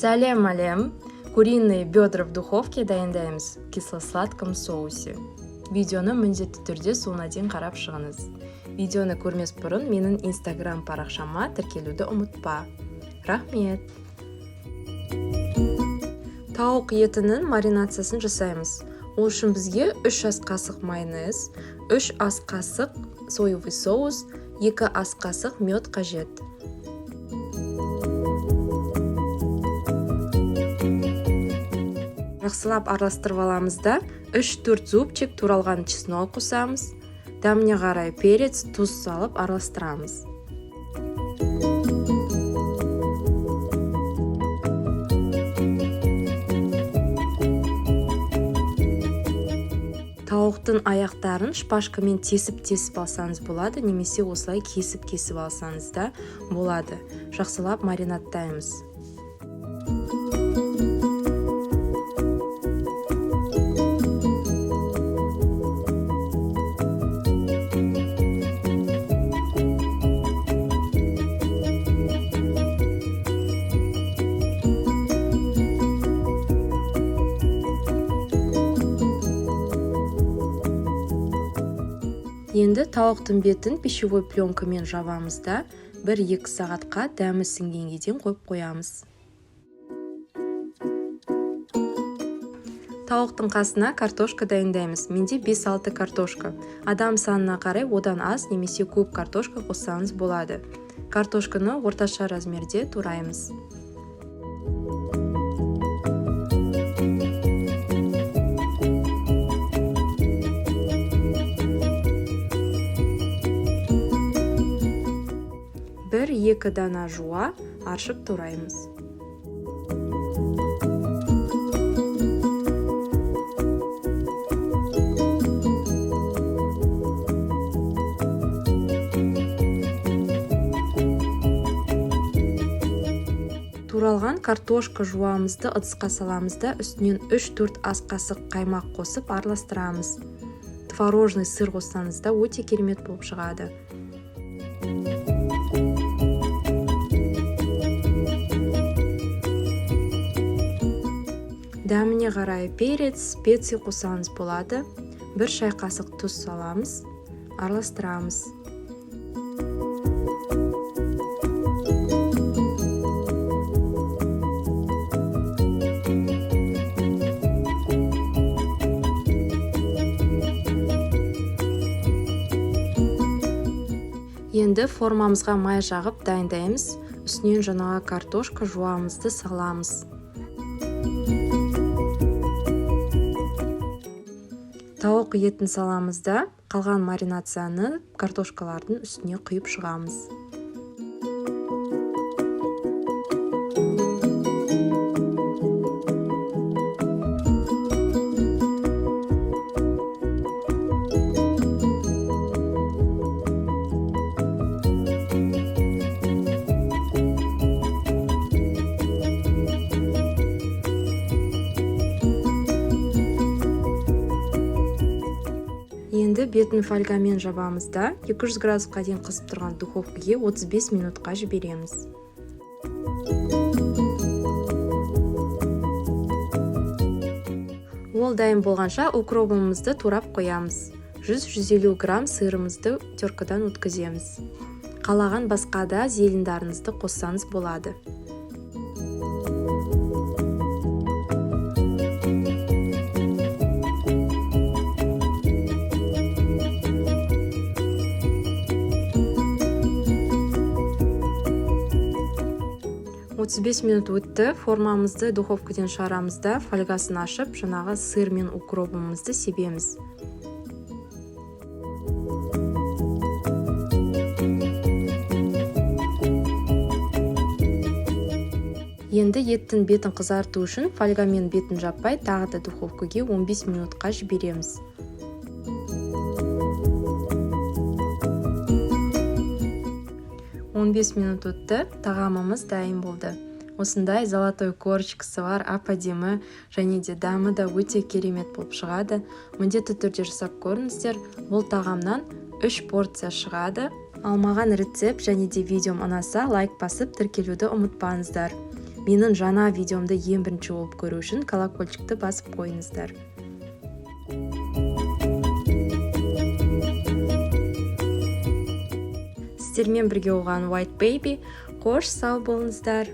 Сәлем, әлем! Куриные бедра в духовке дайындаймыз в кисло-сладком соусе. Видеоны міндетті түрде соңына дейін қарап шығыңыз. Видеоны көрмес бұрын менің Инстаграм парақшама тіркелуді ұмытпа. Рахмет! Тауық етінің маринациясын жасаймыз. Ол үшін бізге 3 ас қасық майонез, 3 ас қасық соевый соус, 2 ас қасық мед қажет. Жақсылап араластырып аламыз да, 3-4 зубчик туралған чеснок қосамыз. Дәміне қарай перец, тұз салып араластырамыз. Тауықтың аяқтарын шпажкамен тесіп-тесіп алсаңыз болады, немесе осылай кесіп-кесіп алсаңыз да болады. Жақсылап маринадтаймыз. Енді тауықтың бетін пищевой пленкамен жабамыз да, 1-2 сағатқа дәмі сіңгенге дейін қойып қоямыз. Тауықтың қасына картошка дайындаймыз. Менде 5-6 картошка. Адам санына қарай одан аз немесе көп картошка қоссаңыз болады. Картошканы орташа размерде тураймыз. Бір-екі дана жуа аршып тураймыз. Туралған картошка жуамызды ыдысқа саламыз да, үстінен 3-4 ас қасық қаймақ қосып араластырамыз. Творожный сыр қоссаңыз да өте керемет болып шығады. Дәміне қарай перец, специи қоссаңыз болады. 1 шай қасық тұз саламыз, араластырамыз. Енді формамызға май жағып дайындаймыз. Үстінен жаңағы картошка жуамызды саламыз. Тауық етін саламыз да, қалған маринацияны картошкалардың үстіне құйып шығамыз. Енді бетін фольгамен жабамыз да, 200 градусқа дейін қызып тұрған духовкаге 35 минутқа жібереміз. Ол дайын болғанша укробымызды турап қоямыз. 100-150 грамм сырымызды теркадан өткіземіз. Қалаған басқа да зелендарыңызды қоссаңыз болады. 35 минут өтті, формамызды духовкадан шығарамыз да, фольгасын ашып, жаңағы сыр мен укробымызды себеміз. Енді еттің бетін қызарту үшін фольгамен бетін жаппай, тағы да духовкаге 15 минутқа жібереміз. 15 минут өтті, тағамымыз дайын болды. Осындай золотой корочкасы бар, әп-әдемі және де дәмі да өте керемет болып шығады. Міндетті түрде жасап көріңіздер. Бұл тағамнан 3 порция шығады. Ал маған рецепт және де видеом ұнаса, лайк басып тіркелуді ұмытпаңыздар. Менің жаңа видеомды ең бірінші болып көру үшін колокольчикті басып қойыңыздар. Сіздермен бірге болған White Baby. Қош, сау болыңыздар.